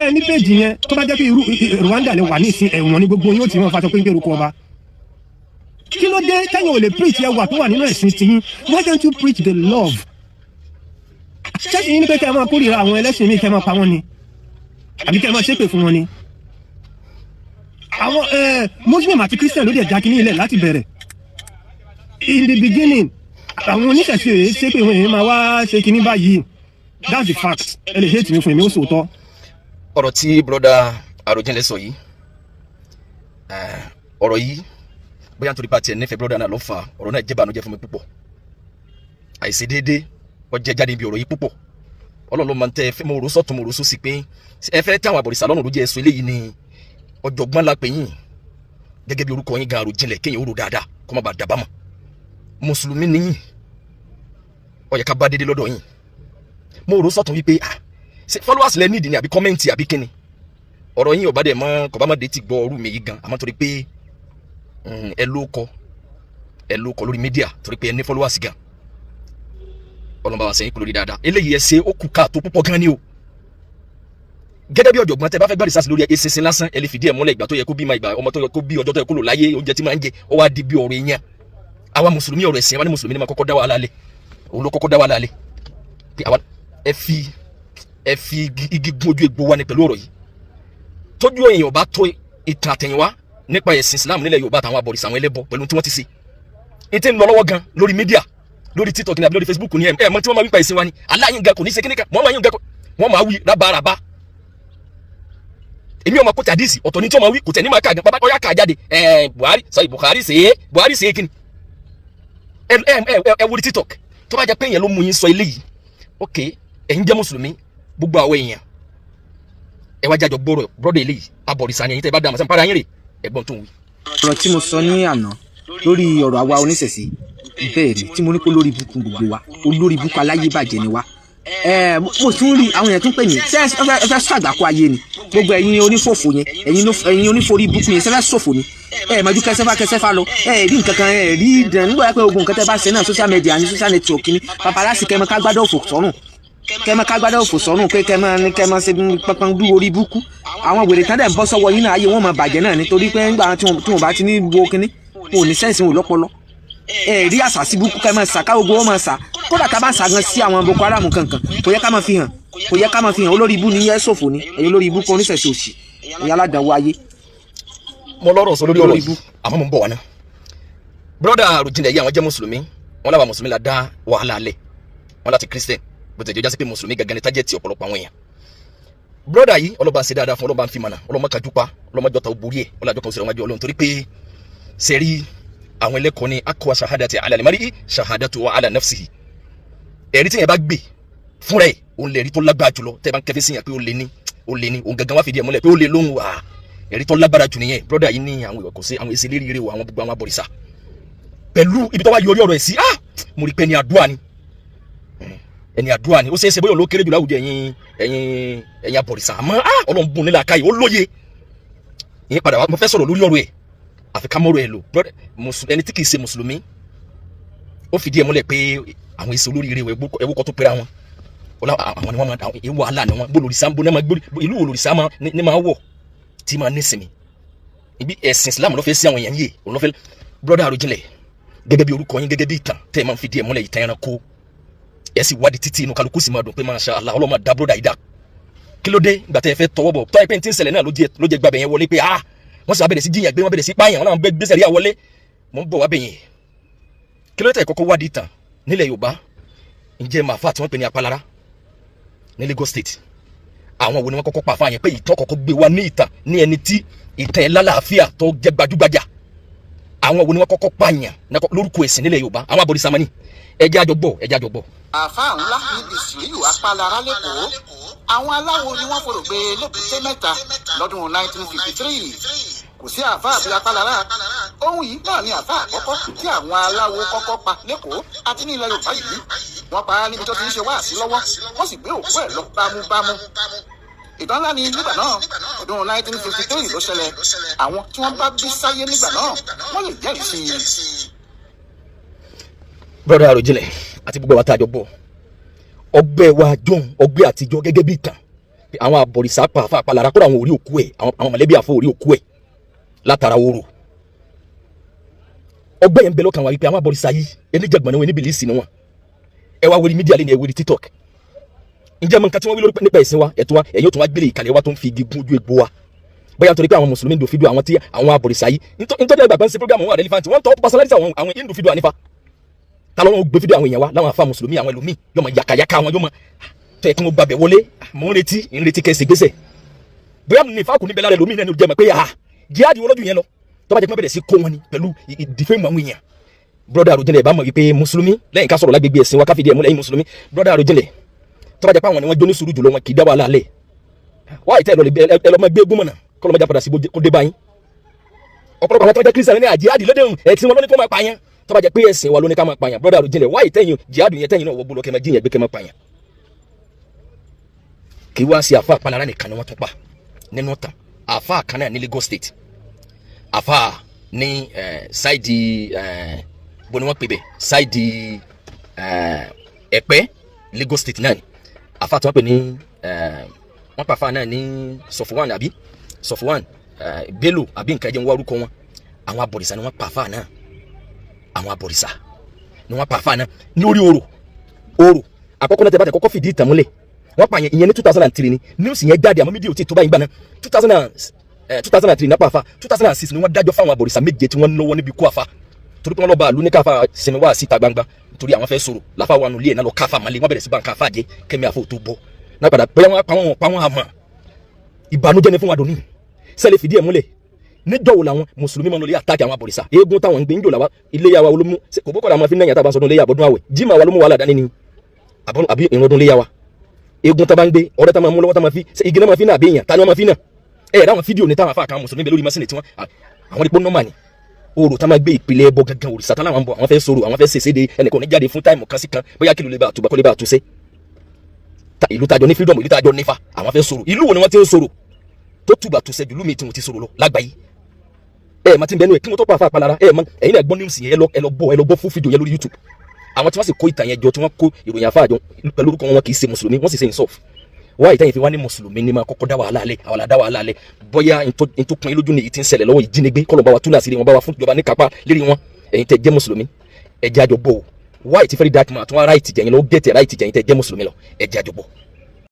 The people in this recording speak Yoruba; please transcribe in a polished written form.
Ẹ ní péjì yẹn, tó bá jẹ́ pé irú Rwanda lè wà ní ìsìn, ẹ̀wọ̀n ní gbogbo yóò ti wọn faṣọ péńpé orúkọ ọba. Kí ló dé tẹ́yìn ò lè preach ẹwà tó wà nínú ẹ̀sìn tiyín? Why don't you preach the love? Ṣẹ́sìn yín ní pé kẹ́ ẹ máa kórìíra àwọn ẹlẹ́sìn míì, kẹ́ ẹ máa pa wọ́n ni, àbí kẹ́ ẹ máa ṣépè fún wọn ni? Àwọn Muslim àti Christian ló dẹ̀ já kínní ilẹ̀ láti bẹ̀rẹ̀. In the beginning, àwọn oníṣẹ̀ṣe rèé ṣépè wọn, èyí máa wá ṣe kínní báyìí. That's the fact. Ẹ lè hate mi fún èmi, ó sòótọ́. Ọ̀rọ̀ tí brother Àròjinlẹ̀ sọ yìí, ọ̀rọ̀ yìí, bóyá nítorí pàtì ẹ̀ nífẹ̀ẹ́ brother náà ló fà á, ọ̀rọ̀ náà jẹ́ bànújẹ́ fún mi púpọ̀. Àìṣedéédé ó jẹ́ jáde ibi ọ̀rọ̀ yìí púpọ̀. Ọlọ́run ló máa ń tẹ́ ẹ fẹ́. Mo rò sọ́tún, mo rò sósì pé ẹ fẹ́ táwọn àbọ̀rìṣà lọ́nà ló jẹ́ ẹ̀sùn eléyìí ni. Ọ̀jọ̀gbọ́n la pè yín gẹ́gẹ́ bí orúkọ yín gan, Àròjinlẹ̀, kéèyàn ó rò dáadáa kó má bàa dàbá mọ̀. Mùsùlùmí nìyín, ó yẹ ká bá dédé lọ́dọ̀ yín. Mo rò sọ́tún wípé, ah, ṣe followers lẹ nídìí ni, àbí comment, àbí kíni? Ọ̀rọ̀ yín ọ̀bá dẹ̀ mọ́ kọ̀ bá má dé ti gbọ́ ọrú mi yìí gan, àmọ́ torí pé ẹ ló kọ, ẹ ló kọ lórí media, torí pé ẹ ní followers gan, ọlọ́mọba wa sẹ́yìn kú lórí dáadáa. Eléyìí ẹ ṣe, ó kù káàtó púpọ̀ gan ni o. Gẹ́gẹ́ bí ọ̀jọ̀gbọ́n, tẹ́ bá fẹ́ gbá research lórí eṣinṣin lásán, ẹ lè fìdí ẹ̀ múlẹ̀, ìgbà tó yẹ kó bímọ, ìgbà ọmọ tó yẹ kó bí, ọjọ́ tó yẹ kó lò láyé, oúnjẹ tí máa ń jẹ. Ó wá di bí ọ̀rọ̀ èèyàn. Àwa mùsùlùmí, ọ̀rọ̀ ẹ̀sìn wa ní mùsùlùmí ni máa kọ́kọ́ dá wàhálà lẹ̀. Òun ló kọ́kọ́ dá wàhálà lẹ̀ pé àwa ẹ fi igi gún ojú egbò wa ni pẹ̀lú ọ̀rọ̀ yìí. Tójú èèyàn bá tó ìtàn àtẹ̀yìnwá nípa ẹ̀sìn Islam nílẹ̀ Yorùbá, àtàwọn abọ̀rìṣà, àwọn ẹlẹ́bọ, pẹ̀lú tí wọ́n ti ṣe ètè ń lọ lọ́wọ́ gan lórí media, lórí TikTok ní àbí lórí Facebook ní, ẹ ẹ mọ tí wọ́n máa wí pa ẹ̀sìn wa ni aláyín gan kò ní ṣe kíníkan, wọ́n máa yín gan, wọ́n máa wí rábàràbà. Èmi ọmọ kò tàdísì ọ̀tọ̀ ní tí wọ́n máa wí, kò tẹ̀ ní máa kà gan bàbá ọ̀yà kà jáde. Ẹ Buhari sọ, Buhari ṣe é, Buhari ṣe é kíni. Ẹ ẹ ẹ ẹ wo ní TikTok, tó bá jẹ́ pé èèyàn ló mú yín sọ eléyìí, ok, ẹ̀yin jẹ́ mùsùlùmí, gbogbo àwọn èèyàn, ẹ wá jájọ gbọ́rọ̀ brother eléyìí. Abọ̀rìṣà ni ẹ̀yin tẹ́ bá dá àmọ́ sẹ́ni para yín rè, ẹ̀gbọ́n tó ń wí. Ọ̀rọ̀ tí mo sọ ní àná lórí ọ̀rọ̀ àwa oníṣẹ̀ṣe, bẹ́ẹ̀ ni tí mo ní pé olórí burúkú gbogbo wa, olórí burúkú aláyébàjẹ́ ni wa. Ẹ mo tún rí àwọn èèyàn tún pè mí, ṣé ẹ fẹ́ sọ àgbákò ayé ni? Gbogbo ẹ̀yin onífòfò yẹn, ẹ̀yin oníforí burúkú yẹn, ṣé ẹ fẹ́ ṣòfò ni? Ẹ mọ̀jú kẹsẹ́fà kẹsẹ́fà lọ, ẹ rí nǹkan kan, ẹ rí dàn nígbà pé ogun nǹkan tẹ́ bá ṣe náà, social media ní social network ni. Paparazzi, kẹ́mọ́ kágbádọ́ òfò sọ́rùn, kẹ́mọ́ kágbádọ́ òfò sọ́rùn, pé kẹ́mọ́ kẹ́mọ́ ṣe pọnpọ́n dú orí burúkú. Àwọn wèrè tán dẹ̀ ń bọ́ sọ́wọ́ yín náà, ayé wọn máa bàjẹ́ náà, nítorí pé ńgbà tí wọ́n bá ti ní wo kínní, wọn ò ní sense, wọn ò lọ́pọlọ. Ẹ rí àṣàṣì burúkú, kẹ́ máa ṣà káwọ́ wọn máa ṣà. Kódà ká bá ń ṣàgán sí àwọn Boko Haram kankan, kò yẹ ká máa fi hàn, kò yẹ ká máa fi hàn. Olórí ibú ni yẹ, ṣòfò ni ẹ̀yin, olórí ibú kan, oníṣẹ̀ṣe òṣì, ẹ̀yin aládàáwọ̀ ayé. Mo lọ́rọ̀ sọ lórí ọ̀rọ̀ yìí, àmọ́ mo ń bọ̀ wá ná. Brother Àròjinlẹ̀ yìí, àwọn jẹ́ mùsùlùmí, wọn làwọn mùsùlùmí la dá wàhálà lẹ̀, wọn láti Christian, bó ti jẹ́ jásí pé mùsùlùmí gangan ni target ọ̀pọ̀lọpọ̀ àwọn èèyàn. Brother yìí, ọlọ́ba ń ṣe dáadáa fún, ọlọ́ba ń fi mọ̀nà, ọlọ́mọ kájú pa, ọlọ́mọ jọta ó borí ẹ̀, ọlọ́jọ́ kan ó sì rẹ̀ wájú Ọlọ́run, torí pé sẹ́rí àwọn ẹlẹ́kọ̀ọ́ ní aqwa shahadati ala al-mar'i shahadatu ala nafsihi. Ẹ̀rí tí yẹn bá gbé fúnra ẹ̀, òun lè rí tó lágbára jùlọ. Tẹ́ ẹ bá ń kẹfí sí yẹn pé ó lé ní, ó lé ní, òun gangan wá fìdí ẹ̀ múlẹ̀ pé ó lé lóhùn wá. Ẹ̀rí tó lágbára jù nìyẹn. Brother yìí ní àwọn ìwà kò sí àwọn èsì lérí eré o, àwọn gbogbo àwọn abọ̀rìṣà, pẹ̀lú ibi tó wá yọrí ọ̀rọ̀ ẹ̀ sí, ah, mo rí pé ẹni àdúrà ni, ẹni àdúrà ni. Ó ṣeé ṣe bóyá olókéré jù láwùjọ ẹ̀yin abọ̀rìṣà, àmọ́ ah, Ọlọ́run bùn nílà káyì, ó lóye. Ìyẹn padà wá, mo fẹ́ sọ̀rọ̀ lórí ọ̀rọ̀ ẹ̀, àfi ká mọ́rọ̀ ẹ̀ lò. Brother, ẹni tí kì í ṣe mùsùlùmí, ó fìdí ẹ̀ múlẹ̀ pé àwọn èsì olórí eré ẹwú kọ́ tó pera wọn. Àwọn ni wọ́n máa ewu wàhálà ni wọ́n bó lòrìṣà bó ní máa gbé ìlú olòrìṣà máa ní máa wọ̀ tí máa nísìmí. Ibi ẹ̀sìn Islam ló fẹ́ sí àwọn èèyàn yìí, òun ló fẹ́. Brother Àròjinlẹ̀, gẹ́gẹ́ bí orúkọ yín, gẹ́gẹ́ bí ìtàn tẹ́ ẹ máa ń fìdí ẹ̀ múlẹ̀, ìtàn ẹranko, ẹ sì wádìí títí, inú kálukú sì máa dùn pé masha Allah, Ọlọ́run máa dá brother yìí dá. Kí ló dé ìgbà tẹ́ ẹ fẹ́ tọwọ́ bọ̀ tọ́ ẹ pé ní tí ń ṣẹlẹ̀ náà ló jẹ́ gbàbẹ̀ yẹn wọlé, pé ah, wọ́n sì wá bẹ̀rẹ̀ sí jíyàn gbé, wọ́n bẹ̀rẹ̀ sí pààyàn, wọ́n náà gbé sẹ̀ríà wọlé? Mò ń bọ̀ wá bẹ̀yẹn. Kí ló tẹ̀ kọ́kọ́ wádìí ìtàn nílẹ̀ Yorùbá? Ǹjẹ́ màfà tí wọ́n pè ní Apalára ní Lagos State, àwọn wo ni wọ́n kọ́kọ́ pa àfáà yẹn, pé ìtàn kọ́kọ́ gbé wa ní ìtàn ní ẹni tí ìtàn ẹ̀ lálàáfíà tó jẹ́ gbajúgbajà? Àwọn wo ni wọ́n kọ́kọ́ pààyàn lórúkọ ẹ̀sìn nílẹ̀ Yorùbá? Àwọn abọ̀rìṣà mọ́ni. Ẹjẹ́ àjọ gbọ́, ẹjẹ́ àjọ gbọ́. Àáfàá ńlá ní Bìsíríyù Apálára lẹ́kọ̀ọ́, àwọn aláwo ni wọ́n forò gbé lébùté mẹ́ta lọ́dún 1953. Kò sí àáfàá bíi Apálára. Ohun yìí náà ni àáfàá àkọ́kọ́ tí àwọn aláwo kọ́kọ́ pa lẹ́kọ̀ọ́ àti ní ilẹ̀ Yorùbá yìí. Wọ́n pa á níbi tó ti ń ṣe wáàsí lọ́wọ́, wọ́n sì gbé òkú ẹ̀ lọ bámúbámú. Ìtàn ńlá ni nígbà náà. Ọdún 1953 ló ṣẹlẹ̀. Àwọn tí wọ́n bá bí sáyé nígbà náà, wọ́n lè jẹ́rìí sí i. Brother Àròjinlẹ̀ àti gbogbo àwọn àtàjọ bọ̀, ọgbẹ́ wa jọ̀hún, ọgbẹ́ àtijọ́, gẹ́gẹ́ bí ìtàn Àwọn àbọ̀rìṣà pa àfa Àpalára kódà, àwọn orí òkú ẹ̀, àwọn mọ̀lẹ́bí àfọ orí òkú ẹ̀ látara orò. Ọgbẹ́ yẹn ń bẹ lọ́kàn wa wípé àwọn àbọ̀rìṣà yìí, ẹnìjàgbọ̀n ni wọn, níbi ni wọn. Ẹ wá wọlé media lẹ́nu, ẹ wọlé TikTok. Ǹjẹ́ mọ nǹkan tí wọ́n wí lórí nípa ẹ̀sìn wa, ẹ̀tún wa? Ẹ̀yin ó tún wá gbélé ìkàlẹ̀ wa tó ń fi igi gún ojú egbò wa, bóyá nítorí pé àwọn mùsùlùmí ń do fídíò àwọn tí àwọn abọ̀rìṣà yìí. Nítorí ẹgbàgbọ́n ṣe program wọn relevant, wọ́n tọ́ personality àwọn hindu fídíò ànífà ta lọ́wọ́ gbé fídíò àwọn èèyàn wa láwọn afa mùsùlùmí, àwọn ẹlòmíì yóò máa yàkàyàkà wọn, yóò máa tọ́ ẹ kí wọ́n gbàbẹ̀ wọlé. Mò ń retí kẹsì gbèsè, bóyá ní ìfakùn níbẹ̀ lára ẹlòmíì náà ní jẹ́ mọ̀ pé ah, jihad wọ́n lọ́dún yẹn lọ. Tó bá jẹ́ pé wọ́n bẹ̀rẹ̀ sí kó wọn ni pẹ̀lú ìdìfẹ́mù àwọn èèyàn. Brother Àròjinlẹ̀, bá mọ̀ wípé mùsùlùmí lẹ́yìn ká sọ̀rọ̀ lágbègbè ẹ̀sìn wa, ká fìdí ẹ̀ múlẹ̀ yín mùsùlùmí. Brother Àròjinlẹ̀, tó bá jẹ́ pé àwọn ni wọ́n jó ní sùúrù jùlọ, wọn kì í dá wàhálà lẹ̀. Wáyé tẹ́ ẹ lọ mọ gbé gómìnà kọ́ lọ́mọdé padà sí kó dé báyìí. Ọ̀pọ̀lọpọ̀ àwọn tó jẹ́ Christian ní àjihad lóde ẹ̀sìn wọn ló ní kó máa pààyàn. Tó bá jẹ́ pé ẹ̀sìn wa ló ní ká máa pààyàn, brother Àròjinlẹ̀, wáyé tẹ́yìn jihad yẹn, tẹ́yìn náà wọ́n gbọ́dọ̀ kẹ́ máa jíyàn gbé, kẹ́ máa pààyàn? Kì í wá sí àfa Àpalára nìkan ni wọ́n tún pa nínú tàn. Àfa kan náà ní Lagos State, àfa ní side bó ni wọ́n pè bẹ́ẹ̀, side Ẹ̀pẹ́, Lagos State náà ni. Àfa tí wọ́n pè ní wọ́n pa àfa náà ní Sọfúnwán àbí Sọfúnwán Bello àbí nǹkan ẹ̀jẹ̀ ń wá orúkọ wọn. Àwọn abọ̀rìṣà ni wọ́n pa àfa náà. Àwọn abọ̀rìṣà ni wọ́n pa àfa náà ní orí orò. Orò àkọ́kọ́ náà, tẹ́ bá tẹ́ kọ́kọ́ fìdí ìtàn múlẹ̀, wọ́n pa yẹn, ìyẹn ní 2003 ni news yẹn jáde, àmọ́ media ò tí tó báyìí gbà náà. 2003 náà pa àfa. 2006 ni wọ́n dájọ́ fáwọn abọ̀rìṣà méje tí wọ́n lọ́wọ́ níbi kó àfa, torí pé wọ́n lọ́ọ́ bá àlú ní káfa sinmi wá síta gbangba, torí àwọn fẹ́ sọ̀rọ̀ láfa wà nulẹ̀ náà lọ káfa malẹ̀. Wọ́n bẹ̀rẹ̀ sí bá nǹkan àfa jẹ kẹ́mi àfọ̀ tó bọ́ náà padà, bóyá wọ́n pa wọ́n, pa wọ́n. Àmọ́ ìbànújẹ́ ni fún wa dòní. Sẹ́lẹ̀ fìdí ẹ̀ múlẹ̀, níjọ́ wo làwọn mùsùlùmí máa ń lọ lé attack àwọn abọ̀rìṣà? Eégún táwọn ń gbé níjọ́ làwa iléyà wa olómú kò bókọ̀ làwọn fi ń náyà tá a bá sọdún iléyà, àbọ̀dún àwẹ̀ jimá wa ló mú wàhálà dání ni àbí ìrún ọdún iléyà wa. Eégún tá a bá ń gbé ọ̀rẹ́ tá a máa mú lọ́wọ́, tá a máa fi igi náà máa fi náà àbí èèyàn tá ni wọ́n máa fi náà. Ẹ̀ ráwọn fídíò ní táwọn afá kan mùsùlùmí bẹ lórí machine tí wọ́n àwọn ipò normal ni orò tá máa gbé ìpìlẹ̀ ẹbọ gangan, òrìṣà tá láwọn ń bọ̀, àwọn fẹ́ sọ̀rọ̀, àwọn fẹ́ ṣèṣe, ẹnìkan ò ní jáde fún time kan sí kan, bóyá kí ló lè bá àtúbà kó lè bá àtúnṣe. Ìlú tajọ ní freedom, ìlú tajọ nífa, àwọn fẹ́ sọ̀rọ̀. Ìlú wo ni wọ́n ti ń sọ̀rọ̀ tó túbà túnṣe jùlú mi tí wọ́n ti sọ̀rọ̀ lọ lágbàáyé? Ẹ ma ti bẹnu ẹ kí wọ́n tó pa àfa Àpalára. Ẹ ma ẹ̀yin náà gbọ́ news yẹn, ẹ lọ gbọ́, ẹ lọ gbọ́ fún fídíò yẹn lórí YouTube. Àwọn tí wọ́n sì kó ìtàn yẹn jọ, tí wọ́n kó ìròyìn àfa àjọ pẹ̀lú orúkọ wọn, kì í ṣe mùsùlùmí, wọ́n sì ṣe insolve. Wáyé tẹ́yìn fi wá ní mùsùlùmí ní máa kọ́kọ́ dá wàhálà alẹ́, àwọn àdá wàhálà alẹ́, bóyá ntó pin lójú ni èyí tí ń ṣẹlẹ̀ lọ́wọ́ ìjínigbé, kọ́lọ̀ bá wa túnú àṣírí wọn, bá wa fún ìjọba ní kápá lérí wọn. Ẹ̀yin tẹ́ jẹ́ mùsùlùmí, ẹ jẹ́ àjọ bọ̀ o. Wáyé tí fẹ́ẹ́ dark man tún wá right jẹ̀yìn lọ, get right jẹ̀yìn tẹ́ jẹ́ mùsùlùmí lọ? Ẹ jẹ́ àjọ bọ̀.